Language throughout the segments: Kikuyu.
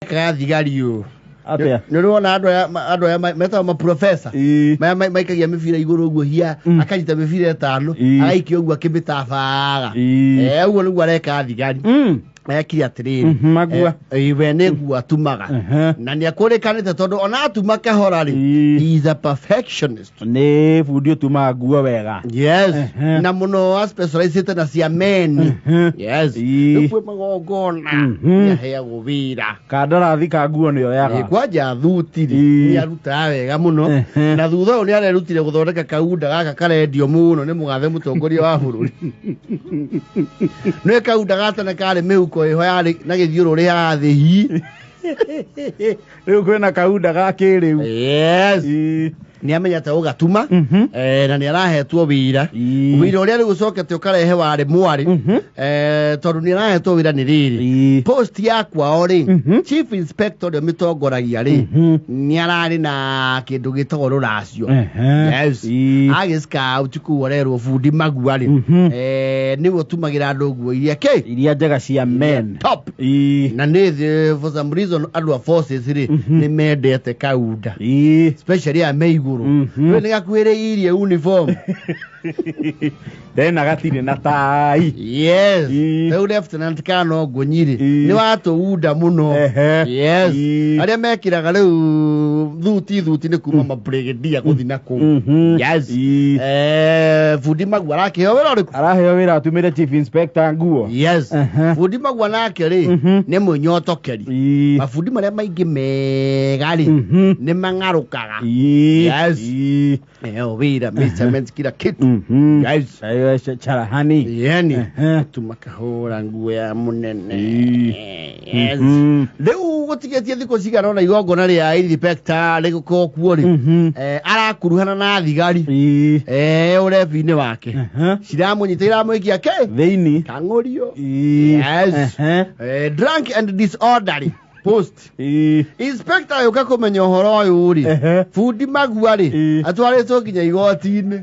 Arekaga thigari ũũ. Atĩa? Nĩ ũrona andũ aya metagwo maprofesa maya maikagia mĩbira igũrũ ũguo hia, akanyita mĩbira ĩtano, agaikia ũguo akĩmĩtabaga. Ũguo nĩguo areka thigari. Ekire atĩrĩrĩ, Magua. We nĩ nguo atumaga. Na nĩ akũrĩkanĩte tondũ ona atuma kahora rĩ, he is a perfectionist. Nĩ bundi ũtumaga nguo wega. Yes. Na mũno aspecializĩte na cia men. Yes. Rĩu kwĩ magongona, nĩ aheagwo wĩra. Kandarathi ka nguo nĩ oyaga. Kwanja thuti rĩ, nĩ arutaga wega mũno. Na thutha ũyũ nĩ arerutire gũthondeka kaunda gaka karendio mũno nĩ mũgathe mũtongoria wa bũrũri. Nĩ kaunda ga tene karĩ mĩhuko ĩho yarĩ na gĩthiũrũrĩ haha thĩ hi. Rĩu kwĩna kaunda ga kĩrĩu. Yes. Nĩ amenyete gũgatuma, na nĩ arahetwo wĩra. Wĩra ũrĩa rĩu ũcokete ũkarehe warĩ mwarĩ, tondũ nĩ arahetwo wĩra nĩ rĩrĩ. Post ya kwao rĩ, chief inspector ũrĩa ũmĩtongoragia rĩ, nĩ ararĩ na kĩndũ gĩtagwo rũracio. Yes. Agĩ scout kũu arerwo bundi magua rĩ, nĩwe ũtumagĩra andũ nguo iria kĩ? Iria njega cia men. Top. Na nĩ thĩ, for some reason andũ a forces rĩ, nĩ mendete kaunda. Especially aya me igũrũ. Rĩu nĩ gakuhĩrĩirie uniform. Tena gatirĩ na tai. Yes. Rĩu lieutenant kana ngũnyi rĩ, nĩ watũunda mũno. Yes. Arĩa mekĩraga rĩu thuti thuti nĩ kuma mabrigadier gũthiĩ na kũu. Yes. Bundi Magua arakĩheo wĩra ũrĩkũ? Araheo wĩra atumĩre chief inspector nguo. Yes. Bundi Magua nake rĩ, nĩ mũnyotokeri. Mabundi marĩa maingĩ mega rĩ, nĩ mang'arũkaga. Yes. Wĩra, measurements, kila kitu. Yes. Charahani. Yani, tuma kahũra nguo ya mũnene. Yes. Rĩu gũtigĩtie thikũ cigana ũna igongona rĩa inspector rĩgũkorwo kuo rĩ, arakuruhana na thigari. Ũrebi-inĩ wake. Ciramũnyita iramũikia kĩ? Thĩinĩ. Kang'ũrio. Yes. Drunk and disorderly. Post. Inspector agĩũka kũmenya ũhoro ũyũ rĩ, bundi Magua rĩ, atwarĩtwo nginya igoti-inĩ.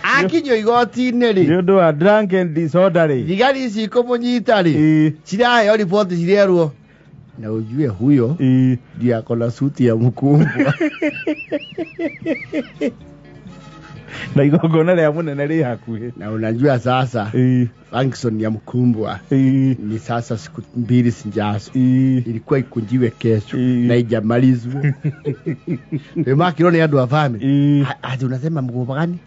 Akinyio igoti-inĩ rĩ, Nĩ ũndũ wa drunk and disorderly. Thigari ici ikũmũnyita rĩ, ciraheo riboti cirerwo na ujue huyo ndiye ako na suti ya mkubwa. Na igongona rĩa mũnene rĩ hakuhĩ. Na unajua sasa function ya mkumbwa ni sasa siku mbili sijazo. Ilikuwa ikunjiwe kesho na ijamalizwe. Rĩu makirwo nĩ andũ a family. Ati unasema mkubwa gani?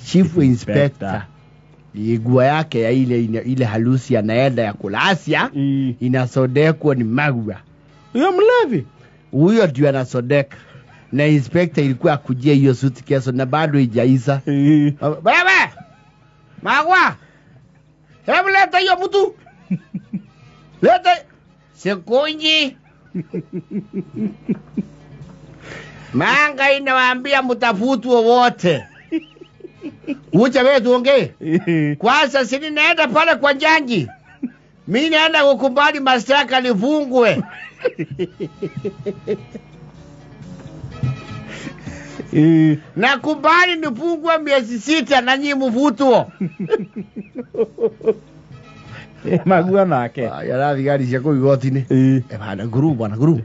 Chief Inspector. Nguo yake ya ile harusi anaenda ya kulasia inasodekwa ni Magua. Huyo mlevi? Huyo ndio anasodeka. Na inspector ilikuwa akujia hiyo suti kesho na bado haijaisha. Wewe! Magua! Hebu leta hiyo mtu. Leta. Sikunji. Manga inawaambia mtafutwe wote. Ucha wewe tuongee. Kwanza si ninaenda pale kwa njanji. Mimi naenda kukubali mashtaka nifungwe. Nakubali nifungwe miezi 6 na nyinyi mvutwo. Magua nake. Aya, rathigari cia kũu igoti-inĩ. Bana, guru, bwana, guru.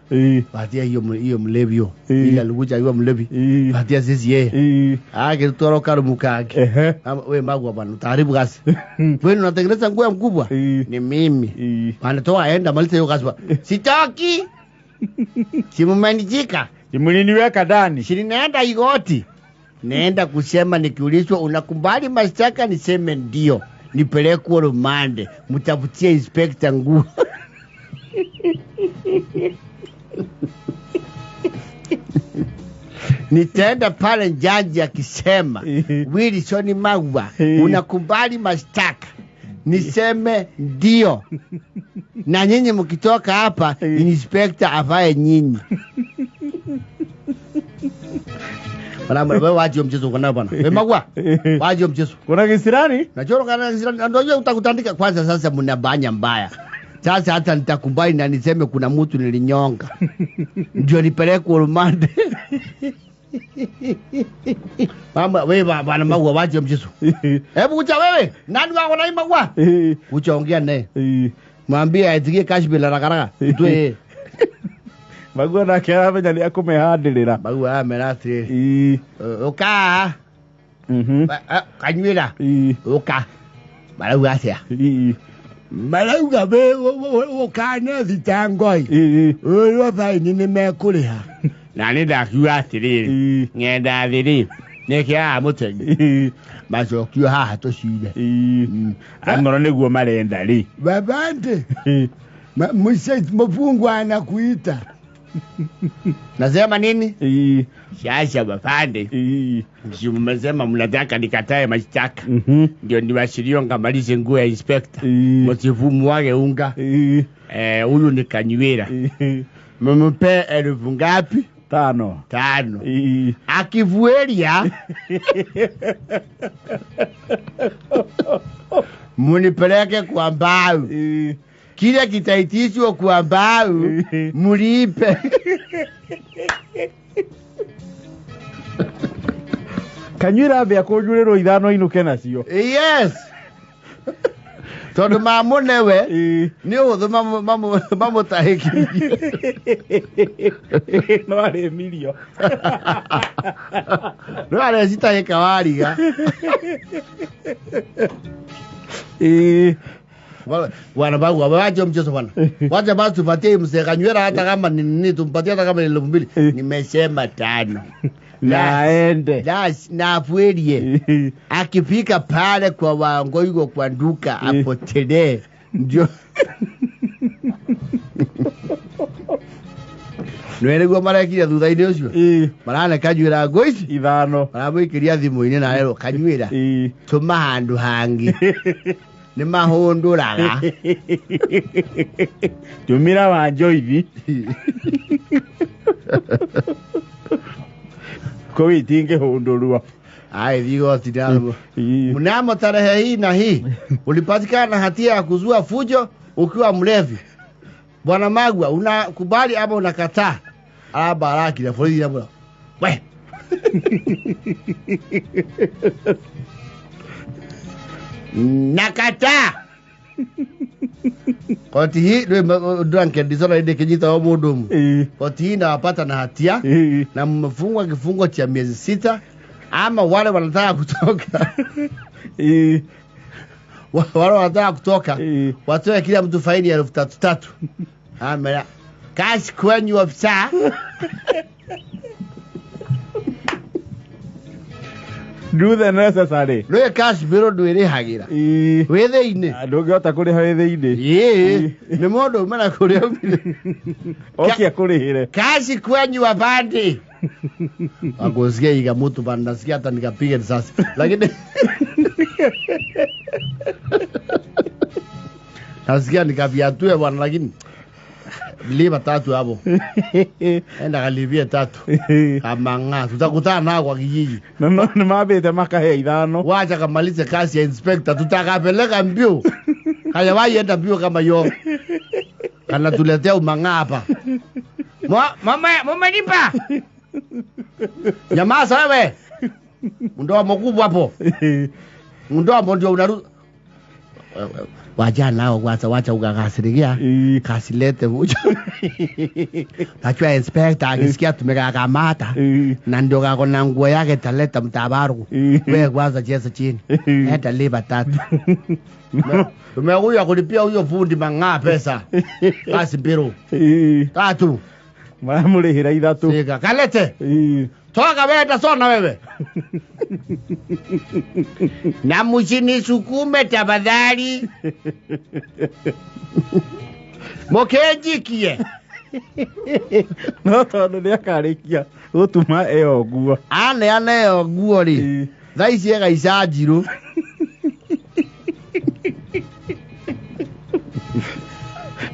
Batia hiyo mlevi hiyo. Ile alikuja hiyo mlevi. Batia sisi yeye. Akitwara karumu kake. Ama, we Magua bwana, utaharibu kazi. Wewe unatengeneza nguo ya mkubwa? Ni mimi. Bwana, toa aenda maliza hiyo kazi. Sitaki. Simumenijika. Simuliniweka ndani. Si ninaenda igoti. Naenda kusema nikiulizwa unakubali mashtaka niseme ndio. Nipelekwe rumande, mtafutie inspector nguo. Nitaenda pale jaji akisema Wilson Magua unakubali mashtaka, niseme ndio. Na nyinyi mkitoka hapa inspector avae nyinyi. Bana, wewe waje mchezo uko nao bana. Wewe Magua, waje mchezo. Kuna kisirani? Nachoro kana kisirani. Ndio hiyo utakutandika kwanza. Sasa mnabanya mbaya. Sasa hata nitakubali na niseme kuna mtu nilinyonga. Ndio nipelekwe rumande. Mama, wewe bana Magua waje mchezo. Hebu kucha wewe. Nani wako na Magua? Kucha ongea naye. Mwambie aitigie cash bill haraka haraka. Twe. Magua nake aramenya nĩ akũmehandĩrĩra. Magua amera atĩrĩrĩ. Ũka. Kanyuĩra. Ũka. Marauga atĩa? Marauga ũkane thitangoi. Ũrwo baini nĩ mekũrĩha. Na nĩ ndakiuga atĩrĩrĩ. Ng'enda thĩrĩ. Nĩkĩaga mũtegi. Macokio haha tũcire. Ang'oro nĩguo marenda rĩ. Babante. Mfungwa anakuita. Nasema nini? Sasa wafande. Si mmesema mnataka nikatae mashtaka. Ndio niwashirio ngamalize nguo ya inspector. Msivumuage unga. Huyu ni Kanyuira. Mmpe elfu ngapi? 5. 5. Akivuelia munipeleke kwa mbao. Kile kitaitishwa kwa mbao mulipe. Kanyuira ambe akũnjũrĩrwo 5 inũke nacio. Yes. Tondũ mamũnewe nĩ ũhũthũ mamũtahĩkirie. No arĩmirio. No arecitahĩka wariga. Bwana Bagua, wacha mchezo bwana. Wacha basi tupatie mzee Kanyuira hata kama ni nini, tumpatie hata kama ni 2000. Nimesema 5. Naende. Na afuelie. Akifika pale kwa Wangoigo kwa nduka apotelee. Ndio. Nĩguo marekire thutha-inĩ ũcio. Marane Kanyuira ngũ ici 5. Maramũikĩria thimũ-inĩ na arerwo Kanyuira tũma handũ hangĩ. Nĩ mahũndũraga. Tũmĩra wa Njoithi. Kũu itingĩhũndũrwo. Ai vigoti nalo. Mnamo tarehe hii na hii ulipatikana na hatia ya kuzua fujo ukiwa mlevi. Bwana Magua, unakubali ama unakataa? Arabaraki na polisi hapo. We. Nakataa. Koti hii drunken disorder ile kijita wa mhudumu. Koti hii nawapata na hatia na mmefungwa kifungo cha miezi 6 ama wale wanataka kutoka. Wale wanataka kutoka watoe kila mtu faini ya 3,000. Amera cash kwenyu ofisa. Do the necessary. Rwe cash biro ndwĩrĩhagĩra. Wĩ thĩinĩ. Ndũngĩhota kũrĩha wĩ thĩinĩ. Nĩ mũndũ umena kũrĩa umire. Oke akũrĩhĩre. Kazi kwenyu wabandi. Wakusikia iga mtu bana, nasikia hata nikapiga risasi. Lakini nasikia nikaviatue bwana, lakini lipa 3 hapo. Enda kalipie 3. Kama tutakutana nao kwa kijiji. No no mabete makahe 5. Wacha kamalize kazi ya inspector, tutakapeleka mbio. Hajawahi enda mbio kama hiyo. Kana tuletea umang'aa hapa. Mama mumenipa. Nyamaza wewe. Ndoa mkubwa hapo. Ndoa ndio unaruhusu. Wacha nao kwanza, wacha ukakasirikia. Kasilete hujo. Najua inspector akisikia tumekakamata na ndio kako na nguo yake taleta mtabaru. Wewe kwanza cheza chini. Enda lipa 3. Tumekuja kulipia huyo fundi mang'aa pesa. Basi biro. 3. Maramũrĩhĩra 3. Sika kalete. Toka wewe tasona wewe. Na msinisukume tafadhali. Mokejikie. No tondu nĩakarĩkia gũtuma ĩyo nguo. Aneana ĩyo nguo rĩ. Thaa ici egaica njirũ.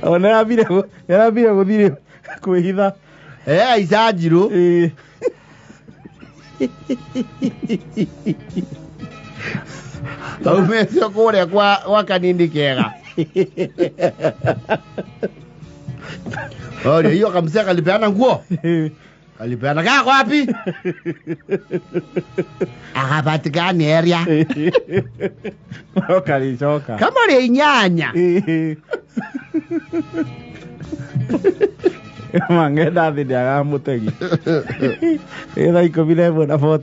Ona nĩarambire gũthiĩ kwĩhitha. Egaica njirũ. Aumĩte kũrĩa kwa kanini kega. Oria hiyo kamsea kalipeana nguo. Alipeana kaa wapi? Akapatikani area. No karicoka. Kama rĩa inyanya. Mang'enda thĩ ndĩagaga mũtegi. Ĩ thaa 11 na 40.